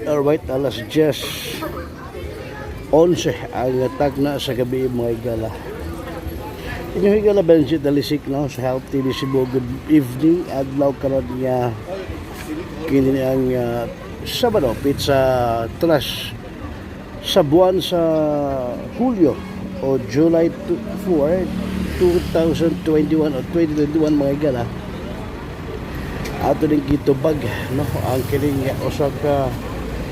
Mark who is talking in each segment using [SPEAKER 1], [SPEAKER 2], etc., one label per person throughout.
[SPEAKER 1] Alright, alas 10:11 ang tagna sa gabi, mga higala. Inyong higala Benji Dalisik, no, sa Help TV Cebu. Good evening. Adlaw karon nga kini ang Sabado, petsa 3 sa buwan sa Hulyo o July 4, 2021 o 2021, mga higala. Ato ning gitubag, no, ang kining usa ka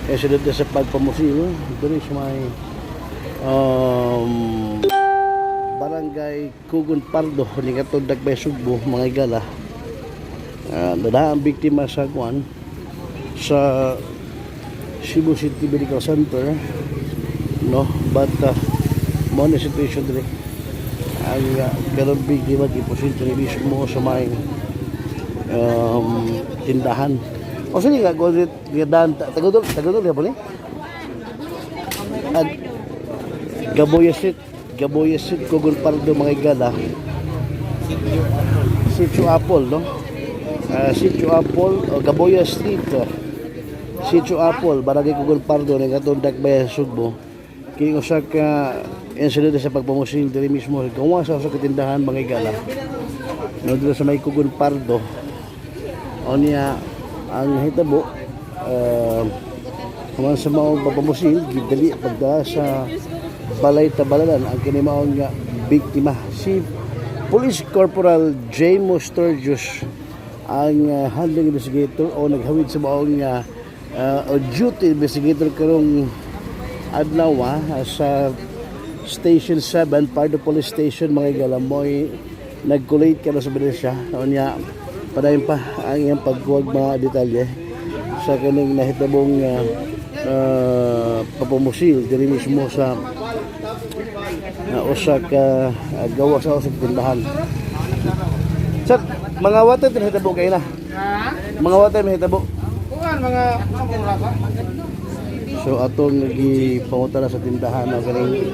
[SPEAKER 1] insidente sa pagpamusil diri sa may Barangay Kugon Pardo ni katong Dakbay, Sugbo, mga higala. Ang biktima sa kuan sa Cebu City Medical Center, no, but mao na situation diri. Ang karon biktima gipusil diri mismo sa may tindahan. O sige nga, go dan tagodol tagodol ya ni. At Gaboya Street, Gaboya Street, Kugon Pardo, mga higala. Sitio Apple, no? Sitio Apple, o Gaboya Street, Sitio Apple, Barangay Kugon Pardo, ng katong Dakbaya, Sugbo. Kini usa ka insidente sa pagpamusil diri mismo gawa sa katindahan, mga higala. No, dito sa may Kugon Pardo. O niya ang hitabo, human sa maong pagpamusil, gidali pagdala sa balay tabalanan ang kini maong nga biktima. Si Police Corporal J. Sturgis ang handling investigator o naghawid sa maong o duty investigator karong adlaw sa Station 7, Pardo Police Station, mga higala, mo'y nag-collate karon sa ebidensya. O niya padayon pa ang iyang pagkuwag mga detalye sa kaning nahitabong pagpamusil diri mismo sa usa ka gawa sa usa ka tindahan. Sir, mga what time nahitabo kay na?
[SPEAKER 2] Ha?
[SPEAKER 1] Mga what time nahitabo?
[SPEAKER 2] Kuan mga oras ha?
[SPEAKER 1] So atong nagipangutana sa tindahan ng kaning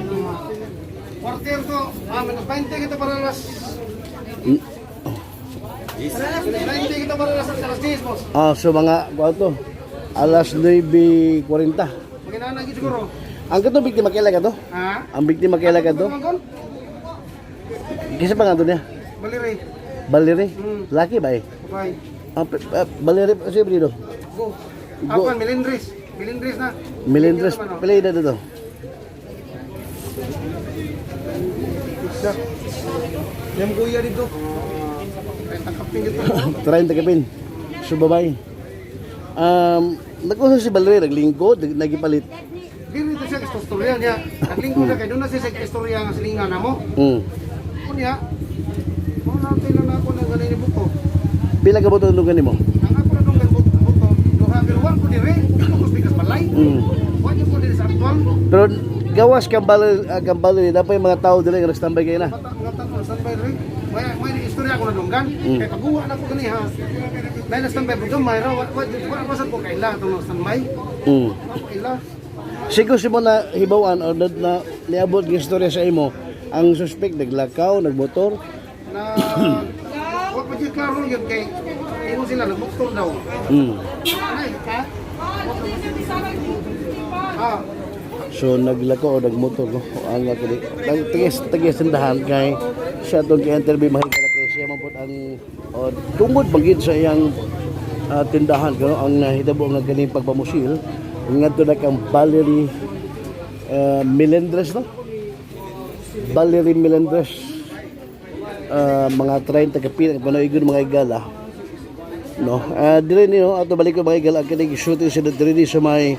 [SPEAKER 2] Quarter to, minus 20 kita para alas minus 20 kita para alas 10, boss.
[SPEAKER 1] So mga kuan to, alas 9:40.
[SPEAKER 2] Maginana gyud siguro.
[SPEAKER 1] Ang katong biktima kaila ka to?
[SPEAKER 2] Ha?
[SPEAKER 1] Ang biktima kaila ka to?
[SPEAKER 2] Manggon?
[SPEAKER 1] Kinsa pa nga to niya?
[SPEAKER 2] Baliri.
[SPEAKER 1] Valerie?
[SPEAKER 2] Mm.
[SPEAKER 1] Laki ba eh?
[SPEAKER 2] Bye.
[SPEAKER 1] Ang Valerie, si apelyido?
[SPEAKER 2] Go.
[SPEAKER 1] Go.
[SPEAKER 2] Ako Melindres. Melindres na.
[SPEAKER 1] Melendres,
[SPEAKER 2] Naman, oh.
[SPEAKER 1] pila edad to?
[SPEAKER 2] Isa. Yung kuya dito. 30 kapin dito.
[SPEAKER 1] 30 kapin. So babay. Nag-usa si Valerie, naglingkod, nagipalit.
[SPEAKER 2] Dili dito siya istorya niya. Naglingkod na kay doon na siya sa istorya nga silingan namo. Kunya. Mo natin na ako nang ganay ni buko.
[SPEAKER 1] Pila ka buto nung nimo?
[SPEAKER 2] Ang ako na donggan buto, duha pero wa ko dire, ko bigas balay. Wa ko dire sa aktual.
[SPEAKER 1] Pero gawas kang Valerie, kang Valerie, dapat yung mga tao dili nga nagstambay kayo na.
[SPEAKER 2] Bata mga tao standby dire. May istorya ako na donggan. Kay paguwa na ko gani ha. Dahil na standby po gamay ra wa wa wa wa sad ko kaila atong standby. Wa ko kaila.
[SPEAKER 1] Siguro si mo na hibawan o na niabot ng istorya sa imo, ang suspect naglakaw, nagmotor?
[SPEAKER 2] Na wa pa gyud klaro yun kay ingon sila nagmuktor daw. Anay ha? Ah,
[SPEAKER 1] So naglakaw o nagmotor, no, ang kini ang tigis tigis tindahan kay siya atong gi-interview, mahigala, kay siya man pud ang o, tungod bagid sa iyang tindahan kano ang nahitabo nga ganing pagpamusil ngadto na kang Valerie Melendres, no, Valerie Melendres, mga 30 kapin ang panaigon, mga higala, no. Dire niyo ato balik ko, mga higala, ang kining shooting sa dire sa may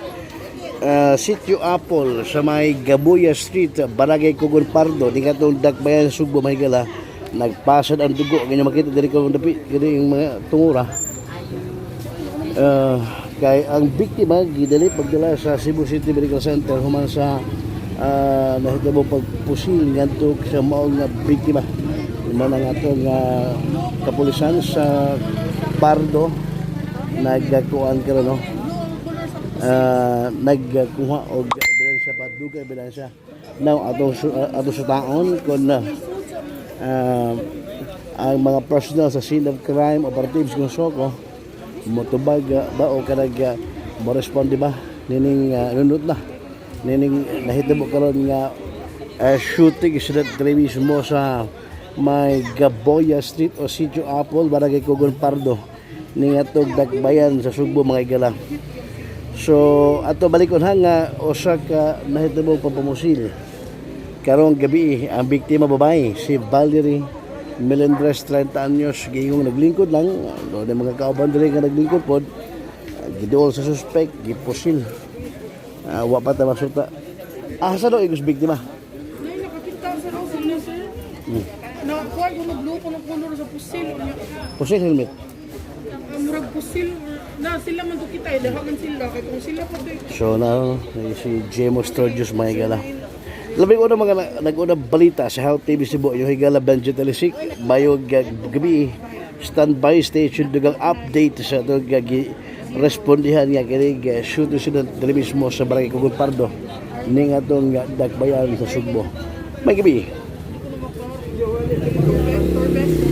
[SPEAKER 1] Sitio Apple sa may Gabuya Street, Barangay Kugon Pardo, ni katong Dakbayan, Sugbo, mga higala. Nagpasad ang dugo, ganyan makita diri ko dapi kini yung mga tungura. Kay ang biktima gidali pagdala sa Cebu City Medical Center human sa nahitabo pagpusil ngadto sa maong nga biktima. Mao na nga atong kapulisan sa Pardo nagkuan karon, no, nagkuha og ebidensya pa, dugay ebidensya. Now atong sutaon kung ang mga personnel sa scene of crime operatives kung soko motubag ba o kanag Mo respond, di ba? Nining nunot na. Nining nahitabo karon nga shooting incident diri mismo sa may Gaboya Street o Sitio Apple, Barangay Kugon Pardo, ning atong Dakbayan sa Sugbo, mga higala. So ato balikon ha nga usa ka nahitabo pagpamusil karong gabi. Ang biktima babae, si Valerie Melendres, 30 anyos, gayong naglingkod lang do na mga kauban diri nga naglingkod pod, giduol sa suspect, gipusil. Wa pa ta masuta asa daw igos biktima.
[SPEAKER 3] Nay, nakakita sa raw sila, sir. Nakakuha ko na blue ko ng color sa pusil. Unya,
[SPEAKER 1] Pusil, helmet.
[SPEAKER 3] Murag pusil. Na sila man to kita eh. Dahagan sila. Kaya kung sila pa to.
[SPEAKER 1] So na si Jemo Sturgis, mga higala. Labing una mga nag-una balita sa Health TV Cebu, yung higala Benji Talisik, mayo gabi, standby, station dugang update sa ito gagi respondihan nga kini shoot incident diri mismo sa Barangay Kugon Pardo ning atong Dakbayan sa Sugbo. May gabi.
[SPEAKER 3] Best.